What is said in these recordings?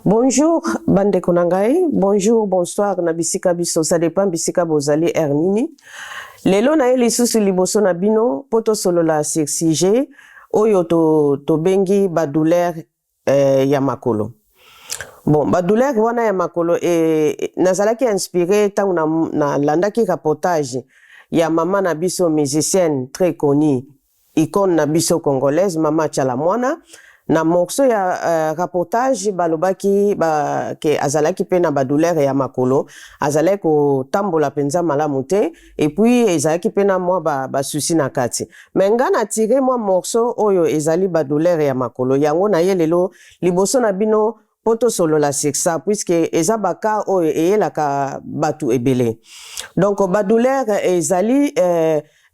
Bonjour bandeko na ngai, bonjour, bonsoir na bisika biso, ça dépend bisika bozali heure nini. Lelo na ye lisusu liboso na bino mpo tosolola sur sujet oyo tobengi to ba douleur ya makolo. Bon, ba douleur wana ya makolo nazalaki inspiré ntango nalandaki na reportage ya mama na biso, musicienne très connue, icône na biso congolaise, mama Tshala Mwana. Na morceau ya reportage balobaki ke azalaki mpe na badouleur ya makolo, azalaki kotambola mpenza malamu te, et puis ezalaki mpe na mwa basusi ba na kati. Me nga na tire mwa morceau oyo ezali badouleur ya makolo, yango na ye lelo liboso na bino mpo tosolola sur ça, puisque eza bacas oyo eyelaka bato ebele. Donc badouleur ezali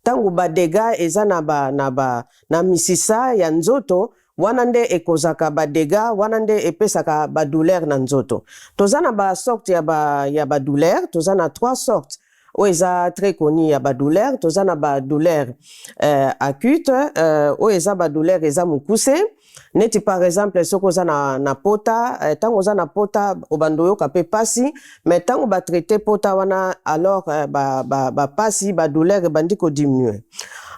ntango badégâts eza na misisa ya nzoto wana nde ekozaka badégâts wana nde epesaka badouleur na nzoto. Toza na basorte ya badouleur, toza na trois sortes oyo eza très connu ya badouleur. Toza na badouleur acute, oyo eza badouleur eza mokuse, neti par exemple soki oza na pota, ntango oza na pota obanda oyoka mpe pasi, mais ntango batraite pota wana, alors bapasi ba badouleur ebandi kodiminue.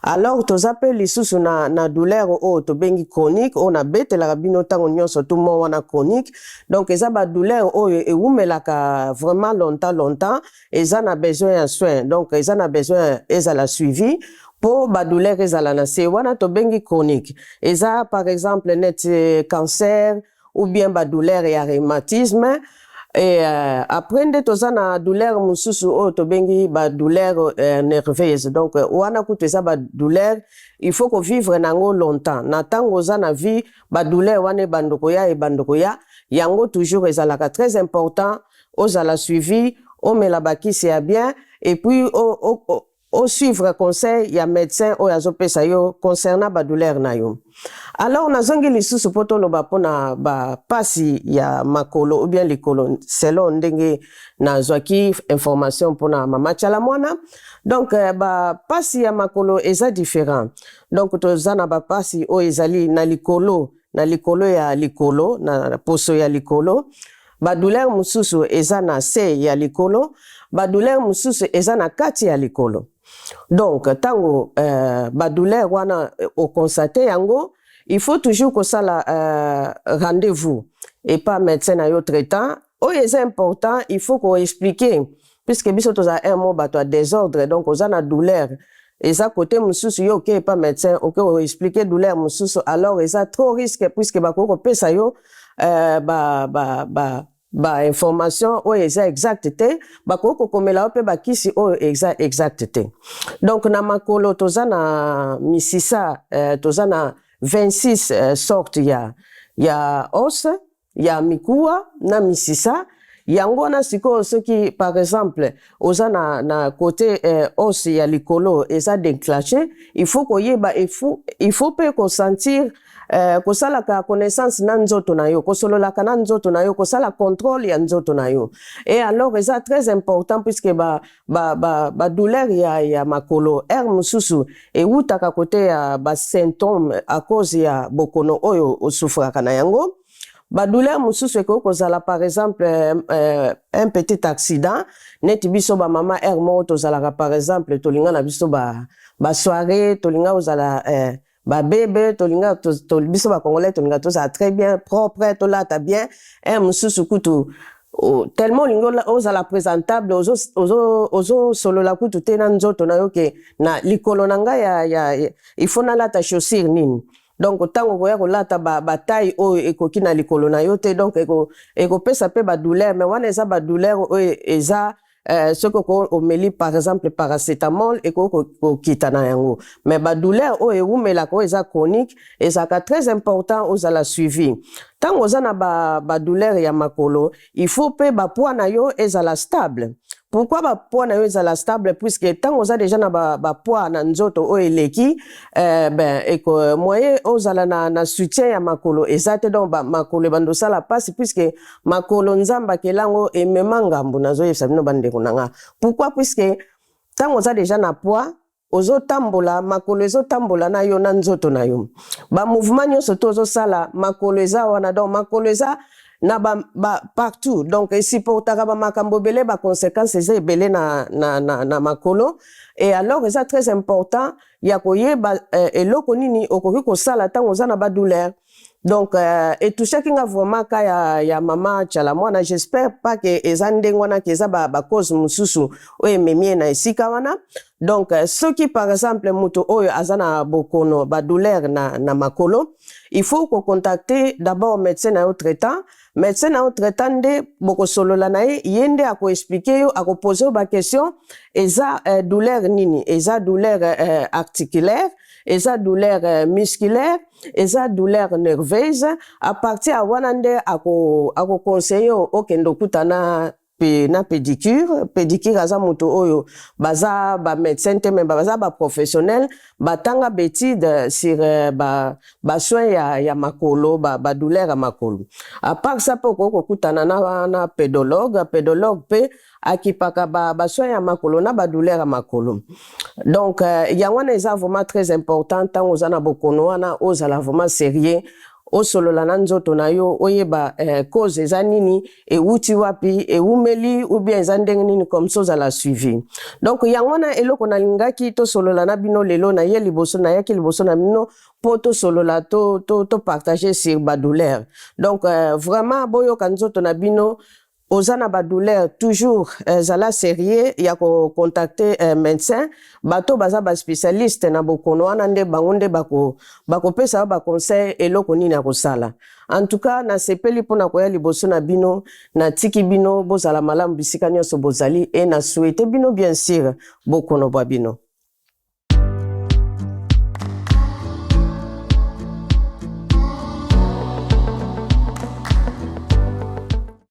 Alors toza mpe lisusu na douleur oyo tobengi chronique, oyo nabetelaka bino ntango nyonso tu mo wana chronique. Donc eza badouleur oyo ewumelaka vraiment longtemps longtemps, eza na besoin ya soin, donc eza na besoin ezala suivi mpo badouleur ezala na se. Wana tobengi chronique, eza par exemple neti cancer ou bien badouleur ya rhumatisme. Et après nde toza na douleur mosusu oyo tobengi badouleur nerveuse. Donc wana kutu eza badouleur il faut kovivre nango longtemps. Na ntango oza na vie, badouleur wana ebanda koya, ebanda koya. Yango toujours ezalaka très important ozala suivi, omela bakisi ya bien et puis osuivre conseil ya médecin oyo azopesa yo concernant badouleur na yo. Alors nazongi lisusu mpo toloba mpona bapasi ya makolo ou bien likolo, selon ndenge nazwaki information mpona mama Tshala Mwana. Donc bapasi ya makolo eza différent. Donc toza na bapasi oyo ezali na likolo, na likolo ya likolo, na poso ya likolo. Badouleur mosusu eza na se ya likolo, badouleur mosusu eza na kati ya likolo. Donc ntango badouleur wana okonstate yango, il faut toujours kosala rendez-vous epa médecin na yo traitant. Oyo eza important, il faut koexpliquer, puisque biso tozala un mot bato ya désordre. Donc oza na douleur eza côté mosusu, yo oke epa médecin, oke oexpliquer douleur mosusu, alors eza trop risque, puisque bakoki kopesa yo ba information oyo eza exacte te, bakoki kokomela yo mpe bakisi oyo eza exacte te. Donc na makolo toza na misisa, toza na 26 sorte ya os, ya mikuwa na misisa. Yango wana sikoyo, soki par exemple oza na côté os ya likolo eza déclenché, il faut koyeba, il faut mpe kosentir, kosalaka connaissance na nzoto na yo, kosololaka na nzoto na yo, kosala contrôle ya nzoto na yo. Et alors eza très important, puisque ba douleur ya makolo heure mosusu ewutaka côté ya basymptôme à cause ya bokono oyo osufraka na yango. Badouleur mosusu ekoki kozala par exemple un petit accident, neti biso bamama heure moko tozalaka, par exemple tolinga na biso basoirée, ba tolinga kozala babebe, tolinga biso bacongolais tolinga tozala très bien propre, tolata bien. Heure mosusu kutu tellement olingi ozala présentable, ozosolola kutu te na nzoto na yo ke na likolo na ngai ya il faut nalata chaussure nini. Donc ntango koya kolata bataille ba oyo ekoki na likolo na yo te, donc ekopesa mpe badouleur. Mais wana eza badouleur oyo eza soki omeli par exemple paracétamol, ekoki kokita na yango. Mais badouleur oyo ewumelaka, oyo eza chronique, ezalaka très important ozala suivi. Ntango oza na badouleur ba ya makolo, il faut mpe bapoids na yo ezala stable. Pourquoi bapoids na yo ezala stable? Puisque ntango oza déjà na bapoids ba na nzoto oyo eleki, ben eko moyen ozala na soutien ya makolo eza te. Donc makolo ebanda osala mpasi, puisque makolo Nzambe akelango emema ngambu. Nazoyebisa bino bandeko na nga pourquoi? Puisque ntango oza déjà na poids, ozotambola, makolo ezotambola na yo na nzoto na yo, bamouvement nyonso to ozosala, makolo eza wana. Donc makolo eza na ba partout. Donc esupportaka bamakambo ebele, baconséquence eza ebele na makolo. Et alors eza très important ya koyeba eloko nini okoki kosala ntango oza na badouleur. Donc etouchaki nga vraiment ka ya mama Tshala Mwana. J'espère pas ke eza ndenge wana, ke eza bacause ba mosusu oyo ememi ye na esika wana. Donc soki par exemple moto oyo aza na bokono badouleur na makolo, il faut kocontacter d'abord médecin na yo traitant. Médecin na yo traitant nde bokosolola na ye, ye nde akoexpliquer yo, akopose yo baquestion: eza douleur nini? Eza douleur articulaire? Eza douleur musculaire? Eza douleur nerveuse? À partir ya wana nde akoconseiller yo okende okutana pe na pédicure. Pédicure aza moto oyo baza bamédecin te, me baza baprofessionnel, batanga baétude sur basoin ya makolo, badouleur ya makolo. À part ça mpe okoki kokutana na pédologue. Pédologue mpe akipaka basoin ya makolo na badouleur ya makolo. Donc yango wana eza vraiment très important. Ntango oza na bokono wana, ozala vraiment sérieux, osolola na nzoto na yo, oyeba cause eza nini, ewuti wapi, ewumeli ou bien eza ndenge nini, comme ça ozala suivi. Donc yango wana eloko nalingaki tosolola na bino lelo. Naye liboso, nayaki liboso na bino mpo tosolola, to partager sur badouleur. Donc vraiment boyoka nzoto na bino. Oza na badouleur, toujours zala sérieux ya kocontacter médecin. Bato baza baspécialiste na bokono wana nde bango nde bakopesa yo baconseil eloko nini ya kosala. En tout cas nasepeli mpona koya liboso na bino. Natiki bino, bozala malamu bisika nyonso bozali, e na souhaite bino bien sûr bokono bwa bino.